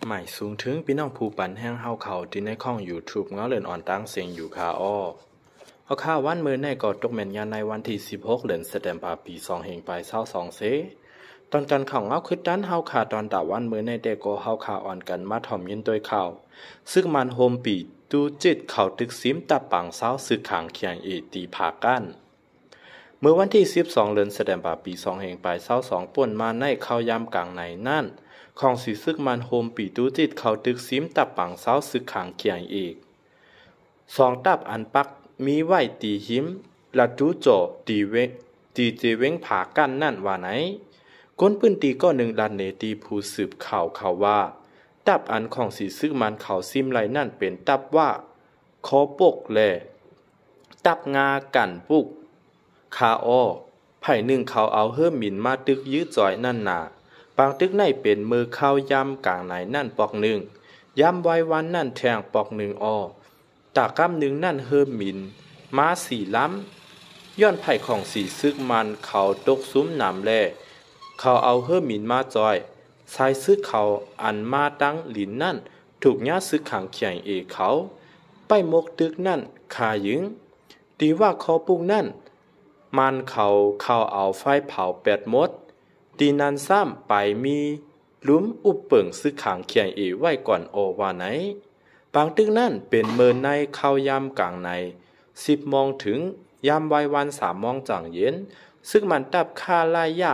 ໝາຍສູງເຖິງພີ່ນ້ອງຜູ້ປັນແຮງເຮົາເຂົ້າທີ່ໃນຊ່ອງ YouTube ເງົາເລື່ອນອ່ອນຕ່າງເສັງຢູ່ຄ່າອໍ. ເອົາຄ່າ ວັນມື້ໃນກໍຕົກແມ່ນຍາມໃນວັນທີສິບຫົກ ເດືອນ September ປີສອງພັນຊາວສອງເສ. ຕອນການຂ່າວເງົາຄຶດຕັນເຮົາຄ່າ ຕອນຕາວັນມື້ໃນແຕ່ກໍເຮົາຄ່າອ່ອນກັນມາທ່ອມຍິນໂດຍຂ່າວ ຊຶກມານໂຮມປີຕູຈິດເຂົ້າຕຶກຊິມຕັບປາງຊາວຊຶກຂາງ KIA ທີ່ຜາກ້ານ. ເມື່ອວັນທີສິບສອງ ເດືອນ September ປີສອງພັນຊາວສອງ ປົນມາໃນຂ່າວຍາມກາງໃນນັ້ນ ຂອງສີຊຶກມານໂຮມປີຕູຈິດເຂົ້າຕຶກຊິມຕັບປາງຊາວຊຶກຂາງ KIA ສອງຕັບອັນປັກມີໄວ້ທີ່ຮິມລະດູຈໍ ທີ່ເວ ທີ່ເຈເວັງຜາກັ້ນນັ້ນວ່າໃນ. ຄົນພື້ນທີ່ກໍໜຶ່ງລັດແນທີ່ຜູ້ສືບຂ່າວເຂົາວ່າ ຕັບອັນຂອງສີຊຶກມານເຂົາຊິມໄລ່ນັ້ນເປັນຕັບວ່າ ຄໍປຸກ ແລະ ຕັບງາກັນປຸກ ຄາອໍ. ໃຜໜຶ່ງເຂົາເອົາເຮີມິນມາຕຶກຢື້ຈອຍນັ້ນນາ. ປາງຕຶກໃນເປັນເມື່ອຂ່າວຍາມກາງໃນນັ້ນປອກໜຶ່ງ, ຍາມໄວວານນັ້ນແທງປອກໜຶ່ງອໍ. ຕາກຳໜຶ່ງນັ້ນເຮີມິນມາສີ່ລຳ, ຍ້ອນໃຜຂອງສີຊຶກມານເຂົາຕົກຊຸມນຳແລ ເຂົາເອົາເຮີມິນມາຈອຍ. ຊາຍຊຶກເຂົາອັນມາຕັ້ງລິນນັ້ນ ຖືກຍາຊຶກຂາງ KIA ເຂົາໄປໝົກຕຶກນັ້ນຄາຍຶງ. ທີ່ວ່າຄໍປຸກນັ້ນ ມານເຂົາເຂົ້າເອົາໄຟເຜົາແປດໝົດ. ທີ່ນັ້ນຊ້ຳໄປມີ ລຸ່ມອຸບເປິງຊຶກຂາງ KIA ໄວ້ກ່ອນ ເອົາວ່າໃນ. ປາງຕຶກນັ້ນເປັນເມື່ອໃນຂ່າວຍາມກາງໃນ ສິບໂມງ ເຖິງຍາມໄວວານ ສາມໂມງຈັ່ງເຢັນ, ຊຶກມັນຕັບຄາລາຍຍະ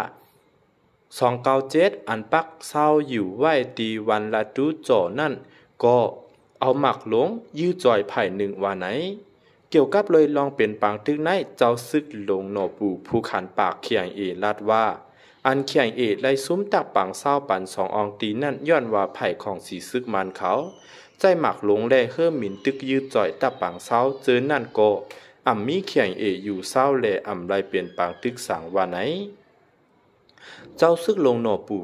ສອງເກົ້າເຈັດ ອັນປັກເຊົາຢູ່ໄວ້ທີ່ວັນລະດູຈໍນັ້ນ ກໍເອົາໝາກລົງຢື້ຈອຍໃຜໜຶ່ງວ່າໃນ. ກ່ຽວກັບເລື່ອງເປັນປາງຕຶກໃນ ເຈົ້າຊຶກຫຼົງໜໍ່ປູ ຜູ້ຂັນປາກ KIA ລັດວ່າ ອັນ KIA ໄລ່ຊຸມຕັບປາງຊາວປັນສອງອ່ອງຕີນັ້ນ ຍ້ອນວ່າໃຜຂອງສີຊຶກມານເຂົາ ໃຊ້ໝາກລົງແລເຮີມິນຕຶກຢື້ຈອຍຕັບປາງຊາວ ເຈີນັ້ນກໍອຳມີ KIA ຢູ່ເຊົາແລອຳໄລ່ເປັນປາງຕຶກສັງວ່າໃນ. ເຈົ້າຊຶກຫຼົງໜໍ່ປູ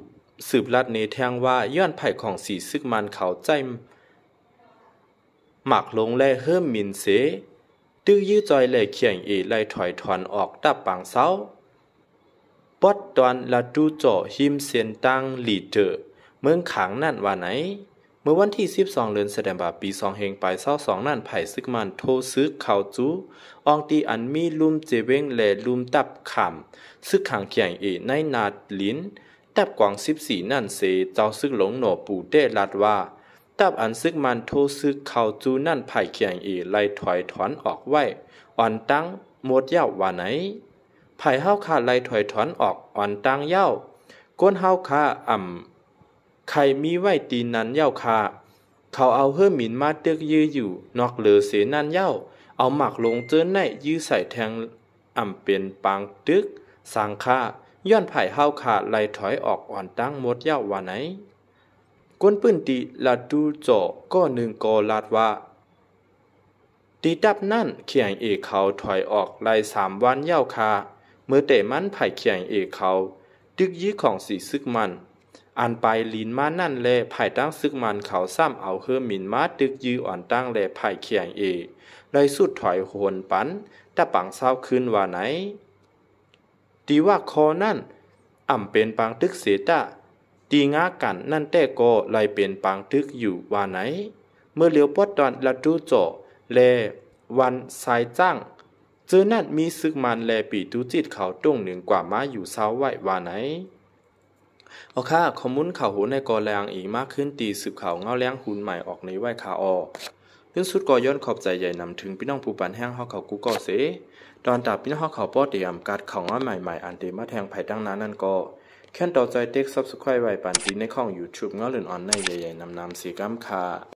ສືບລັດແນແທງວ່າ ຍ້ອນໃຜຂອງສີຊຶກມານເຂົາໃຊ້ ໝາກລົງແລເຮີມິນເສ ຕຶກຢື້ຈອຍແລ KIA ໄລ່ຖອຍຖອນອອກຕັບປາງຊາວ ປອດຕອນລະດູຈໍ ຮິມເສັ້ນທາງລີເຕີ ເມືອງຄາງນັ້ນວ່າໃນ. ເມື່ອວັນທີສິບສອງ ເດືອນ September ປີສອງພັນຊາວສອງນັ້ນ ໃຜຊຶກມານໂທຊຶກເຂົ້າຈູ່ອ່ອງຕີອັນມີລຸ່ມເຈເວັງ ແລະ ລຸ່ມຕັບຂາມ ຊຶກຂາງ KIA ໃນນາລິນ ຕັບກວາງສິບສີ່ນັ້ນເສ ເຈົ້າຊຶກຫຼົງໜໍ່ປູແຕ່ລັດວ່າ ຕັບອັນຊຶກມັນໂທຊຶກເຂົ້າຈູ່ນັ້ນ ຝ່າຍ KIA ໄລ່ຖອຍຖອນອອກໄວ້ອ່ອນຕັ້ງໝົດຍາວວ່າໃນ. ຝ່າຍເຮົາຂ້າໄລ່ຖອຍຖອນອອກອ່ອນຕັ້ງຍາວ, ກົນເຮົາຂ້າອຳໄຂ່ມີໄວ້ຕີນັ້ນຍາວຄ່າ. ເຂົາເອົາເຮີມິນມາຕຶກຢື້ຢູ່ນອກເລີເສນັ້ນຍາວ, ເອົາໝາກລົງເຈີນໃນຢື້ໃສ່ແທງ ອຳເປັນປາງຕຶກສັງຄ່າ, ຍ້ອນຝ່າຍເຮົາຂ້າໄລ່ຖອຍອອກອ່ອນຕັ້ງໝົດຍາວວ່າໃນ. ຄົນພື້ນທີ່ລະດູຈໍກໍໜຶ່ງກໍລາດວ່າ ຕີຕັບນັ້ນ KIA ເຂົາຖອຍອອກໄລ່ສາມວັນຍາວຄ່າ, ເມື່ອແຕ່ມັນຝ່າຍ KIA ເຂົາຕຶກຢື້ຂອງສີຊຶກມັນ ອັນໄປລິນມານັ້ນແລ ຝ່າຍທາງຊຶກມັນເຂົາຊ້ຳເອົາເຮີມິນມາຕຶກຢື້ອ່ອນຕັ້ງແລ ຝ່າຍ KIA ໄລ່ຊຸດຖອຍໂຫນປັນ ຕະປັງຊາວຄືນວ່າໃນ. ຕີວ່າຂໍ້ນັ້ນອຳເປັນປາງຕຶກເສຕະ, ຕີງາກັນນັ້ນແຕ່ກໍໄລ່ເປັນປາງຕຶກຢູ່ວ່າໃນ. ເມື່ອຫຼຽວປອດຕອນລະດູຈໍ ແລ ວັນຊາຍຈ້າງ ເຈີນັ້ນມີຊຶກມັນແລປີຕູຈິດເຂົາຕົງໜຶ່ງກວ່າມາຢູ່ເຊົາໄວ້ວ່າໃນ. ເອົາຄ່າ ຂໍ້ມູນຂ່າວໂຫໃນກໍແລອ້າງອີງມາຄືນທີ່ສືບຂ່າວເງົາແລງຮຸ່ນໃໝ່ອອກນີ້ໄວ້ຄ່າອໍ. ເລື່ອງສຸດກໍຍ້ອນຂອບໃຈໃຫຍ່ນຳເຖິງພີ່ນ້ອງຜູ້ປັນແຮງເຮົາເຂົ້າກູ່ກໍເສ. ຕອນຕາພີ່ນ້ອງເຮົາເຂົ້າບໍ່ຕຽມກັດຂ່າວເງົາໃໝ່ໆ ອັນເດມາແທາງໄພທາງໜ້ານັ້ນກໍ ແຄ້ນຕໍ່ໃຈເຕັກ Subscribe ໄວ້ປັນຕີໃນຂອງ YouTube ເງົາເລື່ອນອອນໃນໃຫຍ່ໆນຳໆເສກຳຄ່າ.